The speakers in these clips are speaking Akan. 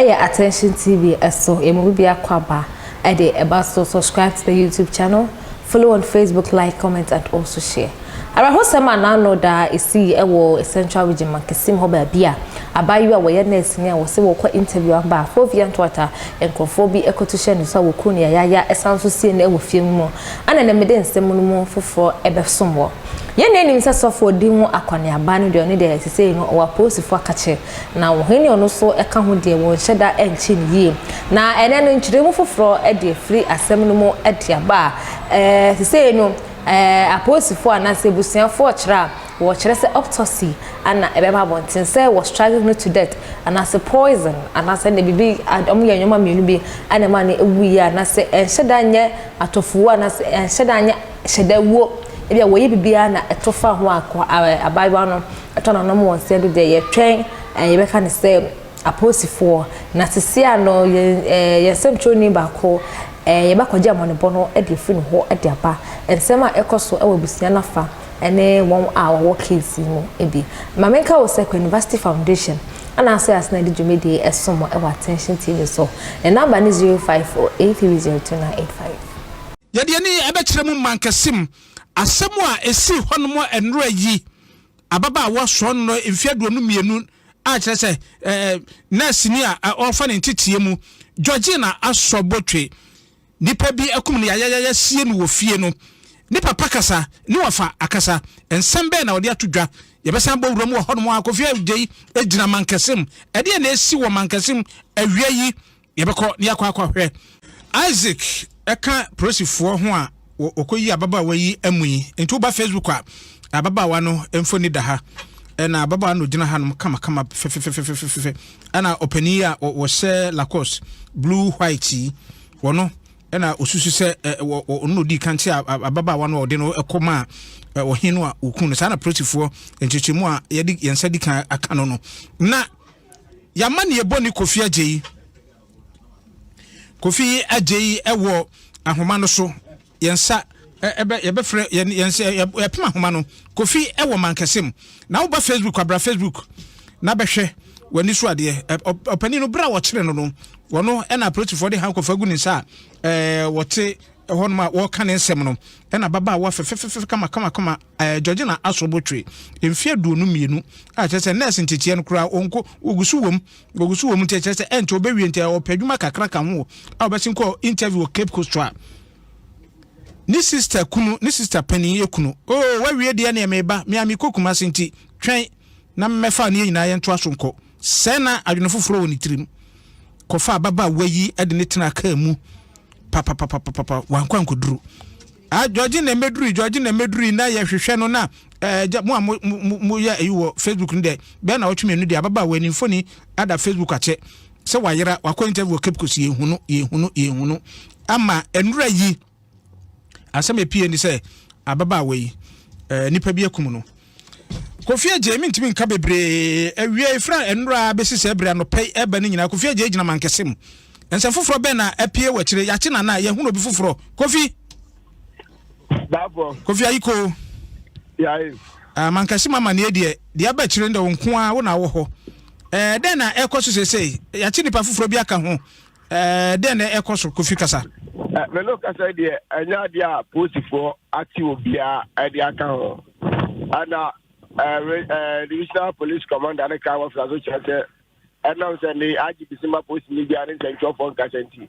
Ɛyɛ Attention TV ɛso yɛn mu bi akɔ aba ɛde ɛba so. Subscribe to the YouTube channel, follow on Facebook, like, comment and also share. Awerɛhosɛm a n'ano da esi ɛwɔ Central Region Mankesim hɔ baabi a abaayewa a wɔyɛ nurse ni a wɔsɛ wɔkɔ interview aba a fofia ntoata nkurɔfoɔ bi ɛkɔto hyɛ ne so a wɔku ne yayaya ɛsan so sie no ɛwɔ fie mu ana na mede nsɛm no mu foforɔ ɛbɛsom wɔ yɛn na anim sɛ sɔfo odi ho akɔneaba no deɛ, ɔno deɛ sesei no ɔwɔ apolisifoɔ akakyɛ na wɔhene ɔno so ɛka ho deɛ, wɔn hyɛ da ɛnkyi ne yie. Na ɛnɛ no nkyerɛmu foforɔ ɛde afiri asɛm no mu ɛde aba a sesei no apolisifoɔ anaasɛ abusuafoɔ kyerɛ a wɔkyerɛ sɛ autopsy ana ɛbɛba abɔnten sɛ wɔ strangle no to death anaasɛ poison anaasɛ ne biribi. Ɔmo yɛ nneɛma mmienu bi ana ɛma no ewu yie anaasɛ ɛnhyɛ da nyɛ atɔfuo anaasɛ ɛnhyɛ da nyɛ hyɛ da wuo. Ebi a wɔyɛ biribiara na ɛto fa ho akɔ abaayewa no ɛtɔ nanom wɔn nsa do deɛ, yɛtwɛn yɛbɛka ne sɛ apolisifoɔ. Na sisi ano yɛn yɛn nsɛmtwerɛni baako yɛbɛkɔgye amanebɔ no de afiri ne hɔ de aba, nsɛm a ɛkɔ so wɔ abusua nafa ne wɔn a wɔwɔ case yi mu bi. Maame nka wɔ sɛ University Foundation ɛna asɔ asena de dwumadie ɛsom wɔ Attention TV so. Ne number ne 0548302985. Yɛde ani ɛbɛkyerɛ mu Mankɛsim asɛm a ɛsii hɔnom nnora yi. Ababaawa soɔ no mfeɛ 22 a kyerɛ sɛ nɛɛseni a ɔrefa ne nteteɛ mu, Georgina Asɔ Botwe, nipa bi akum no yayayaya sie no wɔ fie no. Ne papa kasa, ne wɔfa akasa, nsɛm bɛɛ na wɔde ato dwa? Yɛbɛsan bɔ wura mu wɔ hɔnom a Kofi Agyei gyina Mankɛsim. Ɛdeɛ na ɛsi wɔ Mankɛsim awia yi, yɛbɛkɔ ne yɛakɔ akɔhwɛ. Isaac ɛka polisifoɔ ho a wɔkɔyi ababaawa yi amu yi. Nti woba Facebook a, ababaawa no mfoni da ha, ɛna ababaawa no gyina hanom kamakama fɛfɛfɛfɛfɛ, ɛna ɔpanin yi a wɔhyɛ Lacoste blue white yi, wɔno ɛna osusu sɛ ɔno na odi kan kye ababaawa no a ɔde no ɛkɔ ma ɔhen no a wɔku no. Saa na polisifoɔ nkyerɛkyerɛmu a yɛde yɛn nsa di kan aka no na yɛama ne yɛbɔ ne Kofi Agye yi. Kofi Agye yi ɛwɔ ahoma no so, yɛn nsa ɛbɛ yɛbɛfrɛ yɛn nsa yɛpem ahoma no. Kofi ɛwɔ Mankɛse na woba Facebook, abra Facebook na bɛhwɛ w'ani so adeɛ. Ɔpanin no, bere a wɔkyerɛ no, wɔno ɛna apolisifoɔ de handcuff agu ne nsa a wɔte hɔnom a wɔreka ne nsɛm no, ɛna ababaawa fɛfɛfɛfɛ kama kama kama Georgina Asobotwe, mfeɛ 22 a kyerɛ sɛ nurse nteteɛ no koraa ɔnko wɔgu so wɔm, wɔgu so wɔm, nti kyerɛ sɛ ɛnkyɛ wɔbɛwie, nti ɔpɛ adwuma kakra ka ho a wɔbɛsen kɔ interview wɔ Cape Coast a ne sister kunu, ne sister panin yɛ kunu oo wawie deɛ ne ɛmɛba mea mekɔ Kumase, nti twɛn na mmɛfa ne yɛ nyinaa yɛntoa so nkɔ. Sɛ na adwene foforɔ wɔ ne tirim kɔfa ababaawa yi de ne tena kaa mu papapapapapa, wankɔ ankɔduru ah George na mmɛduru, George na mmɛduru na yɛhwehwɛ no na mo a mo mo mo yɛ ayi wɔ Facebook no dɛ bɛn na wɔtwe mmienu deɛ, ababaawa ni mfoni ada Facebook akyɛ sɛ wayera wakɔ interview wɔ Cape Coast. Yɛhunu, yɛhunu, yɛhunu ama nnura yi. Asɛm epie ni sɛ ababaawa yi nipa bi akum no. Kofi Agye, mi ntumi nka bebree awia efra nnura bɛsi sɛ ɛbrɛ anɔpɛ ɛba ne nyinaa. Kofi Agye gyina Mankɛse mu. Nsɛm foforɔ bɛn na apie wɔ akyire? Yɛakye nana, yɛhunu obi foforɔ, Kofi? Baafo. Kofi Ayiko. Yae. Mankɛse mu amanneɛ deɛ aba akyire no deɛ, wo nko ara wo na wɔ hɔ. Dɛn na ɛkɔ so seesei? Yɛakye nipa foforɔ bi aka ho? Dɛn na ɛkɔ so, Kofi? Kasa. Mene kasa deɛ, ɛnyɛ adeɛ a polisifoɔ ate obiara ɛde aka ho, ɛna divisional police commander ne crime officer so kyerɛ sɛ ɛnam sɛ ne agye bisima polisi biara ne nsɛntwerɛfoɔ nkasa nti,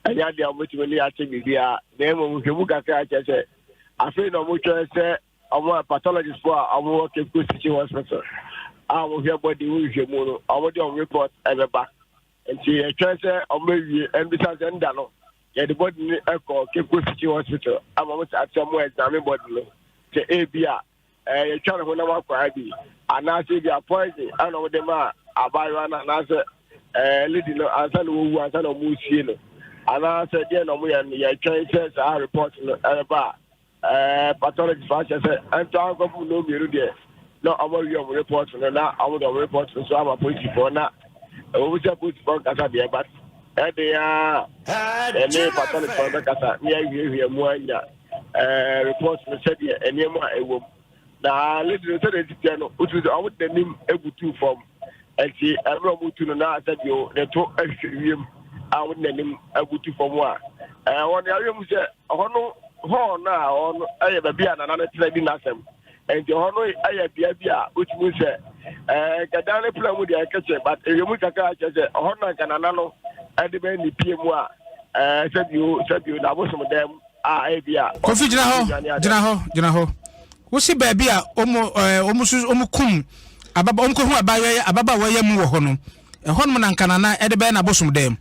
ɛnyɛ adeɛ a wɔbɛtumi ne yɛakyɛ biribiara, na mmom nhwɛmu kakra kyerɛ sɛ afei na ɔmotwɛn sɛ ɔmo pathologist fo a ɔmo wɔ Cape Coast Teaching Hospital a wɔhwɛ body ho nhwɛmu no, ɔmo de ɔmo report ɛbɛba, nti yɛtwɛn sɛ ɔmo awie. Ɛnbisa sɛ nda no yɛde body no ɛkɔ Cape Coast Teaching Hospital ama ɔmo sɛ ate ɔmo examine body no sɛ ebi a yɛtwa ne ho nam akwaa bi anaasɛ ebi a poison ɛna ɔmo de ma abaayewa no anaasɛ lady no ansa na wɔwu ansa na ɔmo sie no anaasɛ deɛ na ɔmo yɛ no. Yɛtwɛn sɛ saa report no ɛbɛba a pathologist fa akyɛ sɛ ɛntɔ ankɔfo no mmienu deɛ na ɔmo awie ɔmo report no, na ɔmo de ɔmo report no so ama polisifoɔ, na ɛwɔ mu sɛ polisifoɔ nkasa deɛ, but ɛde a ɛne pathologist foɔ bɛkasa ne yɛahwiahwia mu anya report no sɛdeɛ nneɛma a ɛwɔ mu. Na lady no, sɛdeɛ ɛsi teɛ no, wotu sɛ ɔmo de n'anim ebutu fam. Enti ɛberɛ a wɔtu no na sɛdeɛ ne to ahwɛ wiem a wɔde n'anim abutu fam a, ɛhɔ no yɛahwɛ mu sɛ ɛhɔ no hɔɔ no a ɛhɔ no yɛ baabi a nana no tena di n'asɛm. Enti ɛhɔ no yɛ bea bi a wotumi sɛ ɛɛ nka dan no pla mu deɛ ɛkɛkyɛ but ewiem kakra kyerɛ sɛ ɛhɔ no na nka nana no ɛde bɛyɛ ne pie mu a ɛɛ sɛbio sɛbio n'abosom dan mu. a ebi a. Kofi gyina hɔ gyina hɔ gyina hɔ wosi baabi a wɔn ɛɛ wɔn so wɔn kum ababa wɔn kɔhu abayewa ababaawa yɛ mu wɔ hɔ no ɛhɔ nom na nka nana ɛde bɛyɛ n'abosom dɛm.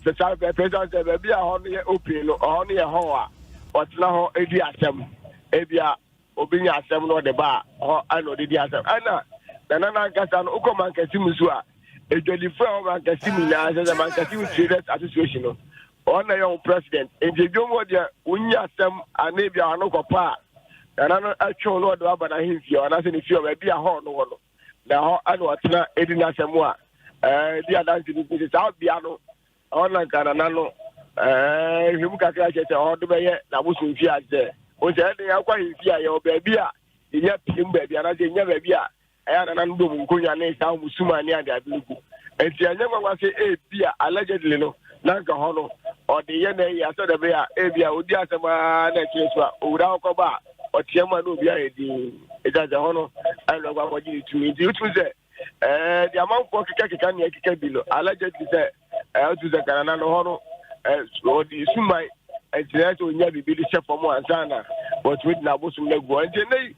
Sɛ saa pɛpɛ sɛ sɛ baabi a hɔ no yɛ open no ɔhɔ no yɛ hɔ a ɔtena hɔ edi asɛm ebi a obi nya asɛm na ɔde ba a hɔ ɛna ɔde di asɛm ɛna nana nankasa no wokɔ mankasi mu so a edwadifo a wɔ mankasi mu nyinaa sɛ sɛ mankasi mu traders association no Ɔno na ɛyɛ wɔn president. Nti edwom hɔ deɛ wonyi asɛm anaa ebi a ɔno kɔpa a nana no atwe no ɔde aba n'ahemfie hɔ anaasɛ ne fie hɔ baabi a hɔ no wɔ no na ɛhɔ ɛna ɔtena edi n'asɛm a ɛɛ di adanse bi sɛ saa bea no ɛhɔ na nka nana no ɛɛ hwɛ mu kakra kyerɛ sɛ ɔde bɛyɛ n'abosomfie a sɛ wɔn sɛ ɛde akɔ ahemfie a yɛwɔ baabi a yɛnya pie mu baabi anaasɛ yɛnya baabi a Ɛyɛ a nananom de wɔn nkonnwa ne saa wɔn suma ne adeade no gu. Nti ɛnyɛ nwanwa sɛ ebia allegedly no na nka hɔ no ɔde yɛ na ɛyɛ asɛ dɛbɛ a ebia odi asɛm ara na ɛkyerɛ so a owura hɔ kɔba a ɔteɛ mu a na obi ayɛ din. Ɛgya sɛ hɔ no ɛna ɔkɔ akɔgye ne tumi. Nti wotumi sɛ ɛɛ de amanfoɔ kekakeka nea ɛkeka bi no allegedly sɛ Ɛto sɛ Kanana no hɔ no, ɔde suman nkyerɛ sɛ ɔnya biribi de hyɛ fam ansa na wɔtumi de n'abosom no agu hɔ. Nti ɛnɛ yi,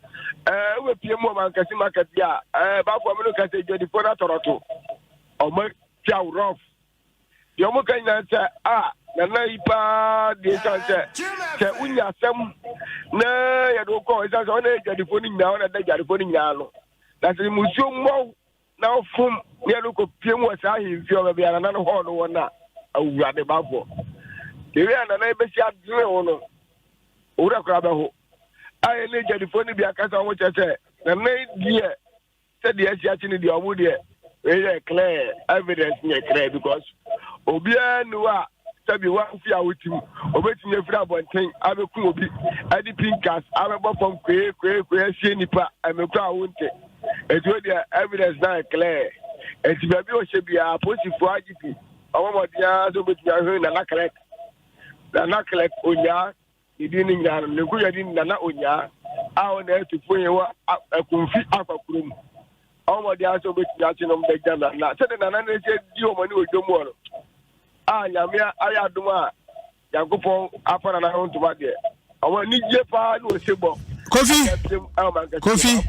wobɛpie mu ɔmankɛse market bi a, baako a mene ka sɛ dwadifoɔ no atɔrɔto ɔma twa rough. Deɛ ɔmo ka nyinaa sɛ a nana yi paa deɛ ɛsiane sɛ sɛ wonya asɛm na yɛde wokɔ ɛsiane sɛ ɔne adwadifoɔ no nyinaa ɔna da adwadifoɔ no nyinaa no na sɛ musuo mmɔ na ɔfom ne ɛno kɔpie mu wɔ saa ahemfie hɔ baabi a nana no hɔɔ no wɔ no a awurade bafoɔ ewi a nana bɛsi adwene wo no owura koraa bɛho a ɛne agyadifoɔ no bi akasa wɔn kyerɛ sɛ nana deɛ sɛdeɛ asi akye no deɛ ɔmo deɛ wei yɛ clear evidence yɛ clear because obiara ni hɔ a sɛbi wamfi a wotim obetumi afiri abɔnten abɛku obi ɛde pinkas abɛbɔ fam kwee kwee kwee asie nipa ɛmɛkura a wonte Eti wo deɛ evidence na yɛ clear. Eti baabi a ɔhyɛ biara apolisifoɔ agye bi. Ɔmo mmɔden ara sɛ obetumi ahwɛ Nana Clerk. Nana Clerk Onyaa ne din ne nyinaa no ne nkonnwa din Nana Onyaa a ɔna atufo yi wɔ Akumfi Akwakurom. Ɔmo mmɔden ara sɛ obetumi akye no bɛgya Nana. Sɛdeɛ Nana no sɛ di wɔn ani wɔ dwom hɔ no a Nyame ayɛ adom a Nyankopɔn afa nana ho ntoma deɛ ɔwɔ anigye paa ne osebɔ. Kofi Kofi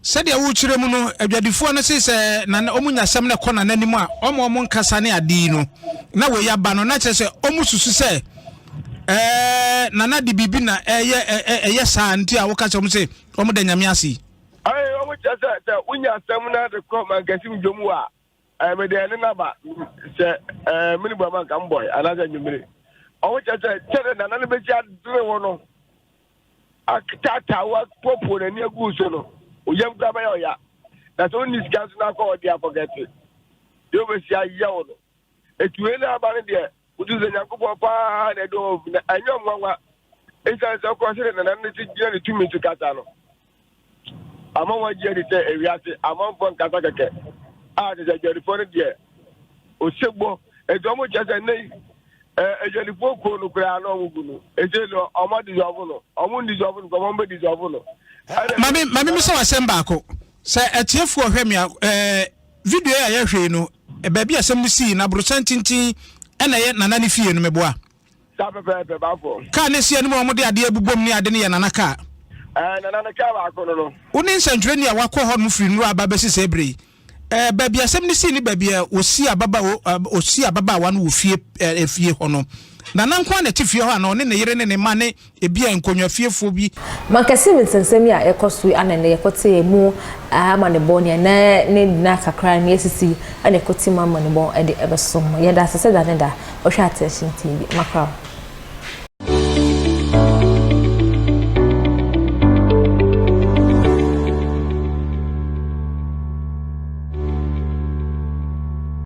sɛdeɛ wokyerɛ mu no adwadifoɔ no se sɛ nana ɔmo nya asɛm no kɔ nana anim a ɔmo ɔmo nkasa ne ade yi no na wei aba no na kyerɛ sɛ ɔmo susu sɛ ɛɛ nana de biribi na ɛyɛ ɛyɛ saa nti a woka sɛ ɔmo se ɔmo da nyame ase yi. Ɛyɛ ɔmo kyerɛ sɛ sɛ wonya asɛm no de kɔ mankasim dwom a Ɛɛ mede ɛne no aba sɛ ɛɛ mene bu ama nka mbɔe anaasɛ anwummere. Ɔho kyerɛ sɛ kyɛdɛ nana no bɛsi adwene wo no ataataa wo apuopuo n'ani agu so no oyam koraa bɛyɛ ɔya. Na sɛ wonni sika nso na akɔ ɔde afɔgɛte deɛ wobɛsi ayɛ wo no. Ɛti wei na aba no deɛ wotu sɛ Nyankopɔn paa na ɛde ɔm na ɛnyɛ ɔmwanwa. Ɛsiane sɛ ɔkɔ sɛdeɛ nana no si gyina ne tumi so kasa no. Ama wɔagye adi sɛ ewiase amanfoɔ nkasa kɛkɛ a kyerɛ sɛ adwadifoɔ no deɛ osebɔ nti wɔn kyerɛ sɛ nnɛ yi adwadifoɔ kuo no koraa na wɔn gu no ese no wɔn adisɔfo no wɔn ndisɔfo no wɔn bɛ disɔfo no. Maame maame mi sɛ wasɛm baako sɛ atiefoɔ hwɛ mi a ɛɛ video a yɛhwɛ yi no baabi asɛm no sii na aborosan tintin ɛna ɛyɛ nana ne fie no meboa. Saa pɛpɛɛpɛ, baako. Kaa no si anim a wɔde adeɛ abobom ne ade no yɛ Nana kaa. Ɛɛ, Nana ne kaa baako no no. Wo ne nsɛntwerɛni a wakɔ hɔ nom firi nnora aba bɛsi saa berɛ yi, ɛɛ, baabi asɛm no sii ne baabi a wɔsi ababa, wɔsi ababaawa no wɔ fie, ɛɛ, fie hɔ no. Nana nko ara na ɛte fie hɔ anaa ɔne ne yere ne ne mma ne ebia nkonnwa fiefoɔ bi? Mankɛse mu nsɛnsɛm yi a ɛkɔ so yi ana nnɛ yɛkɔte emu amanebɔ nea na ne nna kakra nea asisi na ɛkɔte mu amanebɔ de ɛbɛsom. Yɛda ase sɛ da ne da wohwɛ Attention TV. Makra wo.